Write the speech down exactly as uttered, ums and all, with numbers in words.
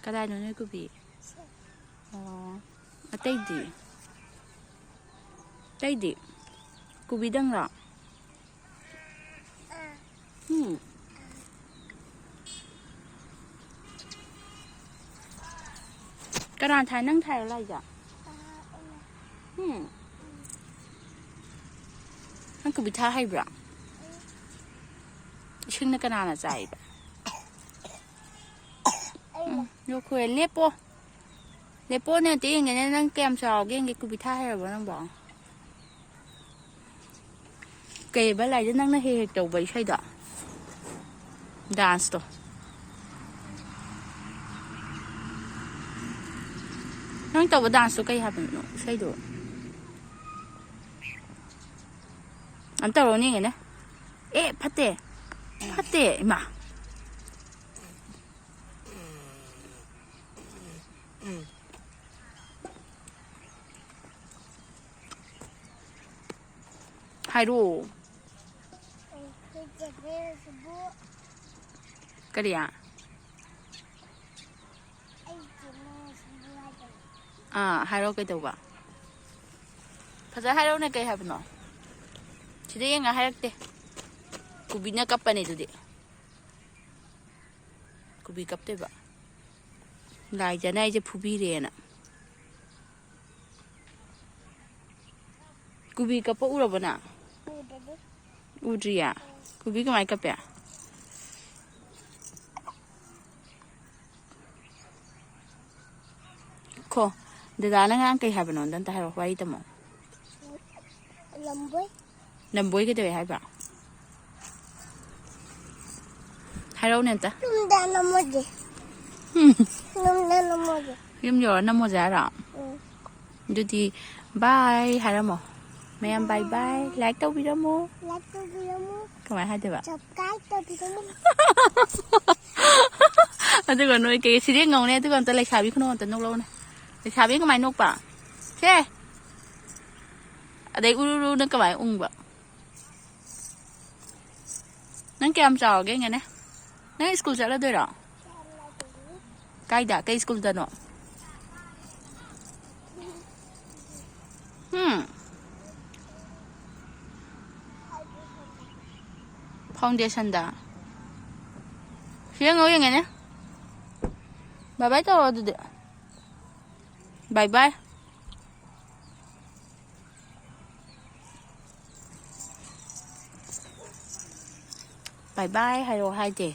ꯀꯗꯥꯏꯅꯣ ꯅꯣꯏ ꯀꯣꯕꯤ? ꯑꯣ, ꯑꯇꯩꯗꯤ? ꯑꯇꯩꯗꯤ? ꯀꯣꯕꯤꯗꯪꯂꯣ? ꯎꯝ꯫ ꯀꯅꯥ ꯊꯥꯏ? ꯅꯪ ꯊꯥꯏꯔꯣ ꯂꯥꯏꯖꯥ? ꯎꯝ꯫ ꯅꯪ ꯀꯣꯕꯤ ꯊꯥ ꯍꯩꯕ꯭ꯔꯥ? ꯏꯁꯤꯡꯅ ꯀꯅꯥꯅ ꯆꯥꯏꯕ? ꯎꯝ, ꯂꯣꯛ ꯈꯨꯔꯦ꯫ ꯂꯦꯞꯄꯣ꯫ ꯂꯦꯞꯄꯣꯅꯦ, ꯑꯝꯇ ꯌꯦꯡꯒꯦꯅꯦ꯫ ꯅꯪ ꯀꯌꯥꯝ ꯆꯥꯎꯒꯦ ꯌꯦꯡꯒꯦ꯫ ꯀꯣꯕꯤ ꯊꯥ ꯍꯩꯔꯕꯣ ꯅꯪꯕꯣ? ꯀꯩꯕ ꯂꯥꯏꯖꯥ, ꯅꯪꯅ ꯍꯦꯛ ꯍꯦꯛ ꯇꯧꯕ ꯏꯁꯩꯗꯣ? ꯗꯥꯟꯁꯇꯣ꯫ ꯅꯪ ꯇꯧꯕ ꯗꯥꯟꯁꯇꯣ ꯀꯩ ꯍꯥꯏꯕꯅꯣ ꯏꯁꯩꯗꯣ? ꯑꯝ ꯇꯧꯔꯣ ꯌꯦꯡꯒꯦꯅꯦ꯫ ꯑꯦ, ꯐꯠꯇꯦ꯫ ꯐꯠꯇꯦ, ꯏꯃꯥ꯫ ꯍꯥꯏꯔꯛꯑꯣ꯫ ꯀꯔꯤ? ꯑꯥ, ꯍꯥꯏꯔꯛꯑꯣ, ꯀꯩꯗꯧꯕ? ꯐꯖ ꯍꯥꯏꯔꯛꯎꯅꯦ, ꯀꯩ ꯍꯥꯏꯕꯅꯣ? ꯁꯤꯗ ꯌꯦꯡꯉ ꯍꯥꯏꯔꯛꯇꯦ꯫ ꯀꯨꯕꯤꯅ ꯀꯞꯄꯅꯦ ꯑꯗꯨꯗꯤ꯫ ꯀꯨꯕꯤ ꯀꯞꯇꯣꯏꯕ꯫ ꯂꯥꯏꯖꯅ ꯑꯩꯁꯦ ꯐꯨꯕꯤꯔꯦꯅ꯫ ꯀꯨꯕꯤ ꯀꯞꯄ ꯎꯔꯕꯣ ꯅꯪ? ꯎꯗ꯭ꯔꯤ꯫ ꯎꯗ꯭ꯔꯤꯌꯦ? ꯀꯨꯕꯤ ꯀꯃꯥꯏ ꯀꯞꯄꯦ? ꯈꯣ, ꯗꯗꯥꯅ ꯉꯔꯥꯡ ꯀꯩ ꯍꯥꯏꯕꯅꯣ? ꯑꯝꯇ ꯍꯥꯏꯔꯛꯑꯣ, ꯋꯥꯔꯤ ꯇꯝꯃꯣ꯫ ꯂꯝꯕꯣꯏ꯫ ꯂꯝꯕꯣꯏ ꯀꯩꯗꯧꯋꯦ ꯍꯥꯏꯕ? ꯍꯥꯏꯔꯛꯎꯅꯦ ꯑꯝꯇ꯫ ꯌꯨꯝꯗ ꯅꯝꯃꯣꯁꯦ꯫ ꯎꯝ꯫ ꯌꯨꯝꯗ ꯅꯝꯃꯣꯁꯦ꯫ ꯌꯨꯝ ꯌꯧꯔ ꯅꯝꯃꯣꯁꯦ ꯍꯥꯏꯔꯣ? ꯎꯝ꯫ ꯑꯗꯨꯗꯤ bye ꯍꯥꯏꯔꯝꯃꯣ꯫ ꯃꯌꯥꯝ bye bye꯫ Like ꯇꯧꯕꯤꯔꯝꯃꯣ꯫ Like ꯇꯧꯕꯤꯔꯝꯃꯣ꯫ ꯀꯃꯥꯏ ꯍꯥꯏꯗꯣꯏꯕ? Subscribe ꯇꯧꯕꯤꯔꯝꯃꯣ꯫ ꯑꯗꯨꯒ ꯅꯣꯏ ꯀꯩ ꯁꯤꯔꯦꯡ ꯉꯧꯅꯦ, ꯑꯗꯨꯒ ꯑꯝꯇ ꯂꯩꯁꯥꯕꯤ ꯈꯨꯅꯣꯛ ꯑꯝꯇ ꯅꯣꯛꯂꯛꯎꯅꯦ꯫ ꯂꯩꯁꯥꯕꯤ ꯀꯃꯥꯏ ꯅꯣꯛꯄ? ꯁꯦ꯫ ꯑꯗꯩ ꯎꯔꯨ ꯎꯔꯨꯅ ꯀꯃꯥꯏ ꯎꯪꯕ? ꯅꯪ ꯀꯌꯥꯝ ꯆꯥꯎꯔꯒꯦ ꯌꯦꯡꯒꯦꯅꯦ? ꯅꯪ ꯁ꯭ꯀꯨꯜ ꯆꯠꯂꯗꯣꯏꯔꯣ? ꯀꯥꯏꯗ? ꯀꯩ ꯁ꯭ꯀꯨꯜꯗꯅꯣ? ꯎꯝ. ꯐꯥꯎꯟꯗꯦꯁꯟꯗ. ꯁꯤ ꯌꯦꯡꯉꯣ, ꯌꯦꯡꯒꯦꯅꯦ. ꯕꯥꯏ ꯕꯥꯏ ꯇꯧꯔꯣ ꯑꯗꯨꯗꯤ. ꯕꯥꯏ ꯕꯥꯏ. ꯕꯥꯏ ꯕꯥꯏ ꯍꯥꯏꯔꯛꯑꯣ ꯍꯥꯏꯗꯦ.